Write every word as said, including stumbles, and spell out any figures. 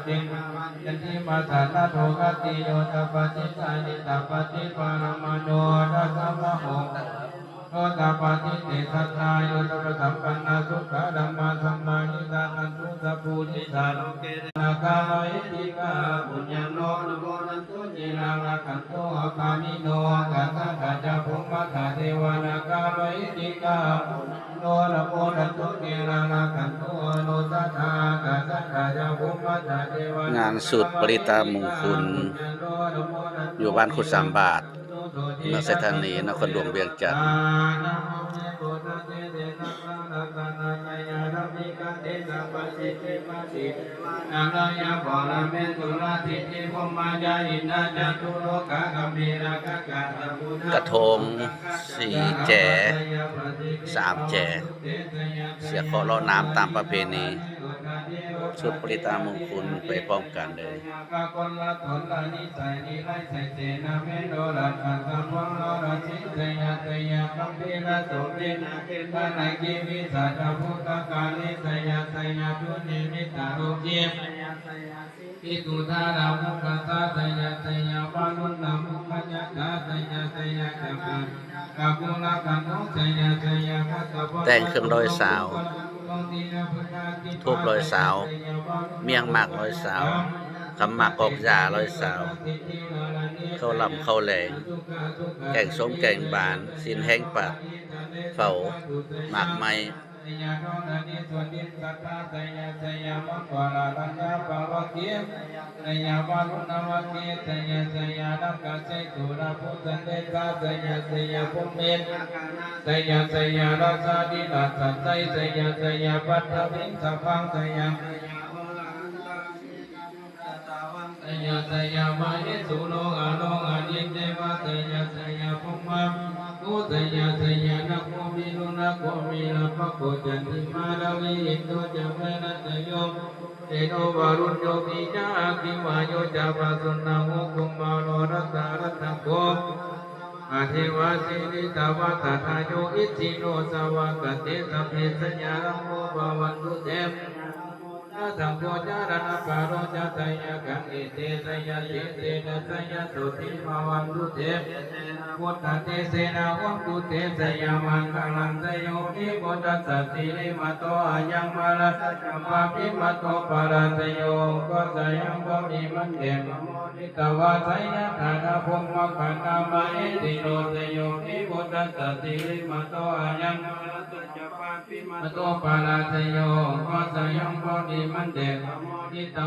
Yanti massannato khattiyo tapati jhāyī tapati brāhmaṇo, tassā brāhmaṇo tapati tejasāyo. Tappasampannā sukkadhammasamāhitā, santussapūjitā loke nāgā mahiddhikā puññaṃ no anumodantu, ciraṃ rakkhantu pāṇino. Ākāsaṭṭhā ca bhummaṭṭhā devā nāgā mahiddhikā, no anumodantu, ciraṃ rakkhantu anussānā. Ākāsaṭṭhā ca bhummaṭṭhā devā งานสูตรปริตตมงคล อยู่บ้านกุดสามบาท เมืองไซธานี นครหลวงเวียงจันทน์ กระทงสี่แจ สามแจ เสียเคราะห์เลาะน้ำตามประเพณี ชุดปริตตมงคลไปพร้อมกันเลย คนละตนละนิสัยนิรัยใส่เสนาเมโดรัตตะสัพพะโลรสี สยะสยะกัมพีรโสเภณาเกณฑนาคีวิสาจาภูตกาลี สยะสยะดุนิมิตตาโรคี สยะสยะสิทธิสุทารามุขสา สยะสยะวารุณามุขยักขา สยะสยะจักขา แต่งเครื่องร้อยสาว ธูปร้อยสาว เมี่ยงหมากร้อยสาว ขาวหมากกอกยาร้อยสาว ข้าวหลามข้าวแลง แกงส้มแกงบาน ซี้นแห้ง ปลาเผา หมากไม้ สยะธรณีสวดดินสัตตา สยะสยะมังกรราชาปวกขี สยะสยะวารุณวกขี สยะสยะรักขเสสุรภูสันเดชา สยะสยะภูมินทร์ สยะสยะราชาธิราชสันไชย สยะสยะปัทวิงสะพัง สยะสยะโอรหันตา สยะสยะมเหสุโลหะโลหะนิเทวะ สยะสยะพรหมาวิมาโก สยะสยะนาโควิรุณโควีรปโก จันทิมาราวีอินโดจะเวรัตโย เตโนวารุณโยมีจา อัคคีวายุจาปสุณาโห กุมารโรรัตตะรัตตะโก อเทวาสิริตวาสะทาโย อิสิโนสาวาคเต สัพเพสยารังโมภะวันตุเต สยะรังโม นาสังโฆจาระณะปาโรจะ สยะขังเอเต สยะเทเสนะ สยะโสติภะวันตุเต เอเตนะพุทธเทเสนะ โหนตุเต สยะมังคะลัง สยะโย วิพุทธัสสะสิริมาโต อะยังมารัสสะจะปาปิมาโต ปะราสะโย ก็สยะโย ก็มีมันเต ปะโม ทิตวา สยะถานะ พรหมขันธา มเหสิโน สยะโย วิพุทธัสสะสิริมาโต อะยังมารัสสะจะปาปิมาโต ปะราสะโย ก็สยะโย ก็มีมันเต ปะโม ทิต